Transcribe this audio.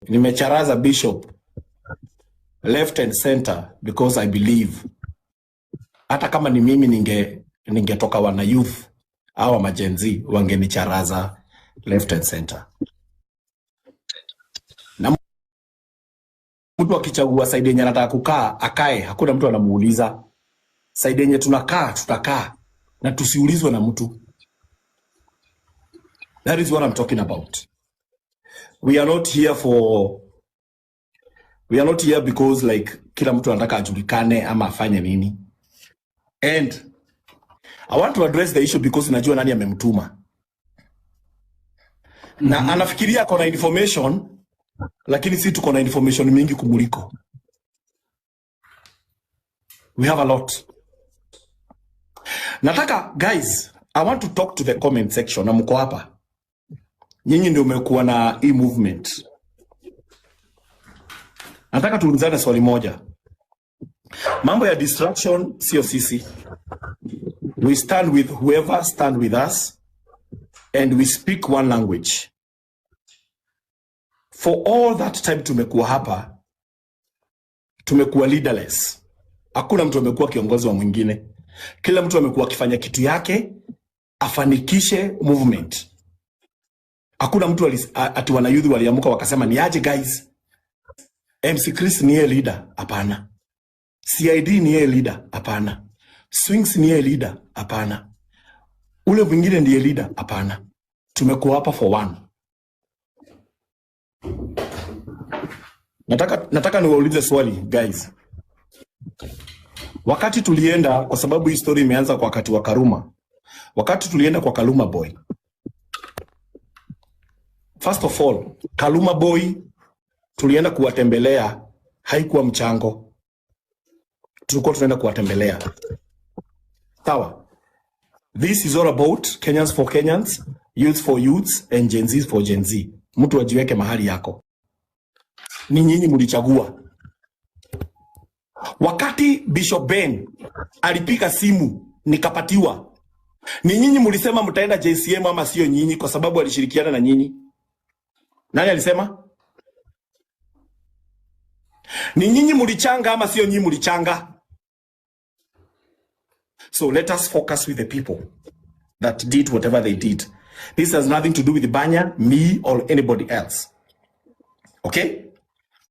Nimecharaza Bishop left and center because I believe hata kama ni mimi ningetoka wana youth au ma-Gen Z wangenicharaza left and center. Na mtu akichagua side yenye anataka kukaa akae, hakuna mtu anamuuliza. Side yenye tunakaa tutakaa na tusiulizwe na mtu. That is what I'm talking about. We are not here because, like, kila mtu anataka ajulikane ama afanye nini. And I want to address the issue because najua nani amemtuma na anafikiria ako na information, lakini si tuko na information mingi kumuliko. We have a lot. Nataka, guys, I want to talk to the comment section na mko hapa. Nyinyi ndio umekuwa na hii movement. Nataka tuulizane swali moja. Mambo ya distraction sio sisi. We stand with whoever stand with us and we speak one language. For all that time tumekuwa hapa, tumekuwa leaderless. Hakuna mtu amekuwa kiongozi wa mwingine. Kila mtu amekuwa akifanya kitu yake afanikishe movement. Hakuna mtu ati wanayouth waliamuka wakasema, "Ni aje guys, MC Chris ni yeye leader?" Hapana. CID ni yeye leader? Hapana. Swings ni yeye leader? Hapana. Ule mwingine ndiye leader? Hapana. Tumekuwa hapa for one. Nataka niwaulize swali, guys. Wakati tulienda, kwa sababu hii story imeanza kwa wakati wa Karuma. Wakati tulienda kwa Kaluma Boy. First of all, Kaluma Boy tulienda kuwatembelea, haikuwa mchango. Tulikuwa tunaenda kuwatembelea. Sawa. This is all about Kenyans for Kenyans, youth for youths and Gen Z for Gen Z. Mtu ajiweke mahali yako. Ni nyinyi mlichagua. Wakati Bishop Ben alipiga simu nikapatiwa, ni nyinyi mlisema mtaenda JCM ama sio nyinyi? Kwa sababu alishirikiana na nyinyi. Nani alisema? Ni nyinyi mlichanga ama sio nyinyi mlichanga? So let us focus with the people that did whatever they did. This has nothing to do with Banya, me or anybody else. Okay?